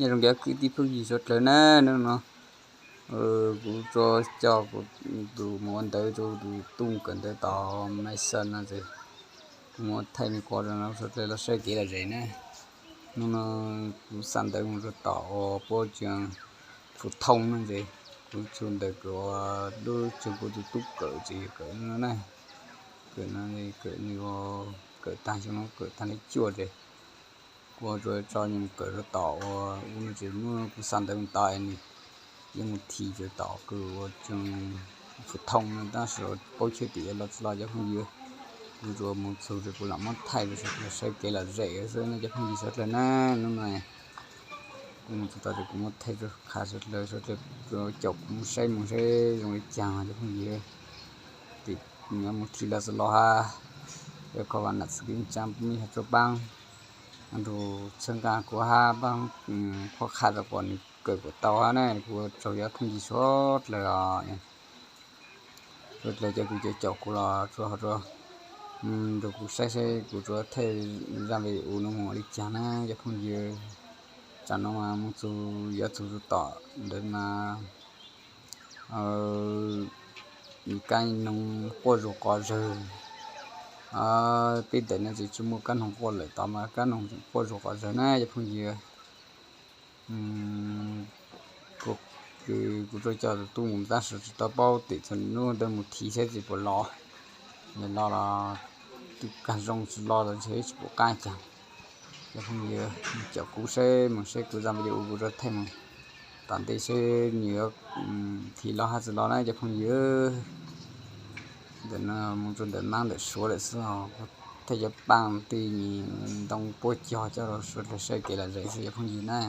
Nyob zoo cov kwv tij phooj ywg suav dlawg na, hnub no kuv tsuas coj kuv tus mus ua ntawv rau tus tub kawm ntawv tom Maiv Xaj no ces kuv muab thaij me quas rau suav dlawg los saib kev lom zem na. Hnub no kuv xa ntawv mus rau tom uas pob tsuas Phu Thoo no ces kuv tsuas ntawm kawm uas lub tsuas kuv tus tub kawm ces kawm no na, kawm no, kawm nws, kawm tag xyoo no kawm tag li cuaj ces kuv tsuas tso nws mus kawm rau tom uas ub no ces hnub no kuv xa ntawv mus tod es nws yuav mus thi rau tom kawm uas tsuas Phu Thoo no tab sis paub chawj tim los tsis los cov phooj ywg. Kuv tsuas mus txog ces kuv lam muab thaij rau suav dlawg saib kev lom zem xwb no cov phooj ywg suav dlawg na. Hnub no kuv mus txog tod ces kuv muab thaij rau qha suav dlawg, suav dlawg caum kuv mus saib mus saib zoo li cas cov phooj ywg. Tim nws mus thi los tsis los hab, yog kho vam nam txwv kev tsaa pub mej yog tsuas paab nrug txhawb nqaa kuv hab paab qhuab qha rau kom nws kawm kom tau hab na. Kuv tsaug cov phooj ywg suav dlawg os. Suav dlawg cov kws caum kuv los tsuas ho rua nrug kuv saib saib kuv tsuas thaij zaj video no mus ua li cas na cov phooj ywg. Tsam no mas mus txug yuav txug txug tom ntawd mas kab noog quaj zug quas zawg. Peb ntawm no tsis tsi muaj kab noog quaj lawm, tod mas kab noog quaj zug quas zawg na cov phooj ywg. Kuv tsuas coj tus tub mus tab sis tsis tau paub tim txog nub ntawd mus thi saib tsis puas los. Yog los los twb kag zoo, tsis los los ntshe tsis pum qab cas. Cov phooj ywg caum kuv saib mus saib kuv zaj video kuv rov thaij mus tom ntej saib nws yuav thi los hab tsis los na cov phooj ywg. Ntawm no mus rau ntawm Maab ntawm Suav lawm xwb, kuv thaij cov paaj tej ntoo puab cog coj rau suav dlawg saib kev lom zem xwb cov phooj ywg na.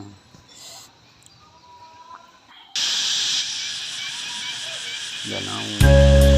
Ntawm no